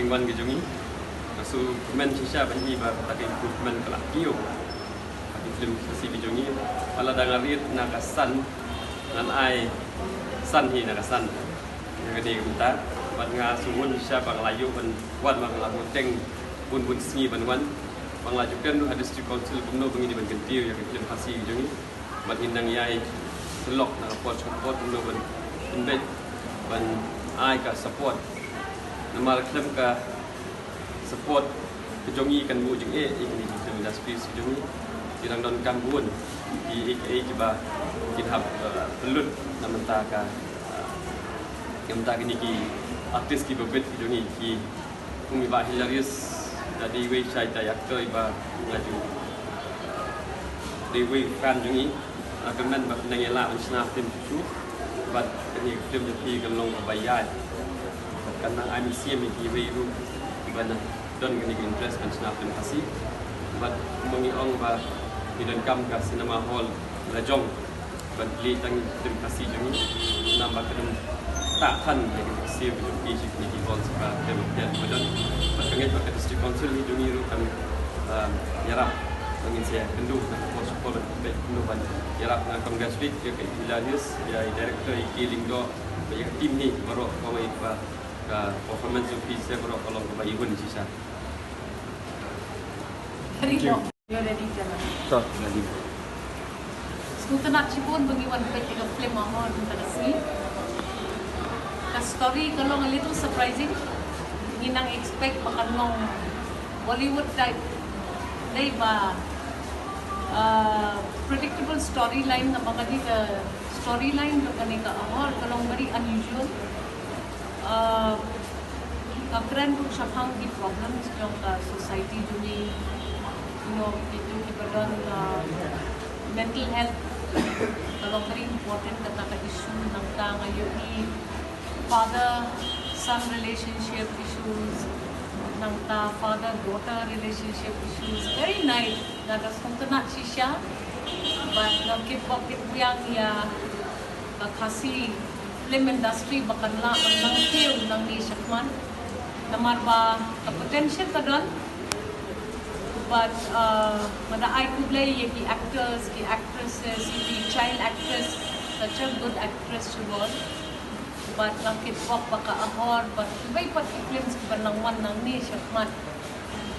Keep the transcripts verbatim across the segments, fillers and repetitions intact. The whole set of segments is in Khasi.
Wan ki jong ngi. Nga shu kmen shisha ban ïohi ba kata ka improvement ka la kiew ha ki film Khasi ki jong ngi. Ba lada nga rit na ka san, ngan ai san hi na ka san. Ïa kane ka bynta bad nga shu hun shisha ba nga la ïoh ban wan, ba nga la bteng bun bun sngi ban wan, ba nga la ju kren ruh ha District Council kumno ba ngin ïa ban kyntiew ïa ka film Khasi ki jong ngi. Bad ngin nang ïai sylok na ka por sha ka por kumno ban pynbeit ban ai ka support. Namar khlem ka support ka jong ngi kan buh jingeh ïa kine ki film industries ki jong ngi. Ki dang donkam bun kiei kiei kiba kin hap, eh, pynlut na bynta ka, eh, na bynta kine ki artist kiba bit ki jong ngi. Ki Kum i Bah Hilarius, da dei iwei sha ita i actor iba nga ju, dei iwei fan jong ngi. Nga kyrmen ba phin nang ïalah ban shna film shuh shuh. Bad kane ka film jong phi kan long kaba ïaid. Bad kan nang ai mynsiem ïa kiwei ruh kiba na don kane ka interest ban shna film Khasi. Bad kumba ngi ong ba ngi donkam ka cinema hall la jong ban plie tang film Khasi jong ngi. Namar ba ka dang tah than ïa ka siew ka jong ki sha kine ki hall ba ka dang ba don. Bad ka ngeit ba ka District Council hi jong ngi ruh kan, um, ïarap ba ngin sa ïakynduh na ka por sha ka por ban peit kumno ban ïarap. Nga congratulate ïa ka Hilarius, ïa i director i K Lyngdoh, bad ïa ka team hi baroh, kawei ba ka performance jong phi sa baroh ka long kaba ihun shisha. Thank you. You're ready, Jana. To, ready. Sngewtynnat shibun ba ngi wan peit ïa ka film ha hall mynta ka sngi. Ka story ka long a little surprising. Ngi nang expect ba kan long Bollywood type. Dei ba, uh, predictable storyline, namar kane ka storyline jong kane ka hall ka long very unusual. Uh, ka kren ruh shaphang ki problems jong ka society jong ngi. You know, kito kiba don, uh, mental health ka long very important, kata ka issue. Nangta nga ïohi father son relationship issues, nangta father daughter relationship issues. Very nice. Nga da sngewtynnat shisha. Bad nga kitbok kitbiang ïa ka Khasi film industry ba kan lah ban nang kiew nangne shakhmat. Namar ba ka potential ka don. Bad, uh, nga da ai khublei ïa ki actors, ki actresses, ïa ki child actress, such a good actress she was. Bad nga kitbok ba ka Ahor bad kiwei pat ki films kiba nang wan nangne shakhmat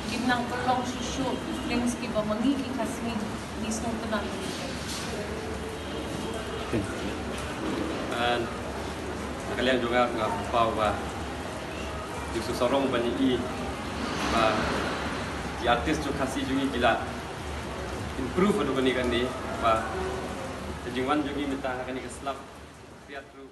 kin nang pynlong shuh shuh ki films kiba ma ngi ki Khasi ngi sngewtynnat. And na ka liang jong nga, nga pynpaw ba ju sarong ban ïohi ba ki artist jong Khasi jong ngi ki la improve haduh kane kane, ba ka jingwan jong ngi mynta ha kane ka slap ka khriat ruh.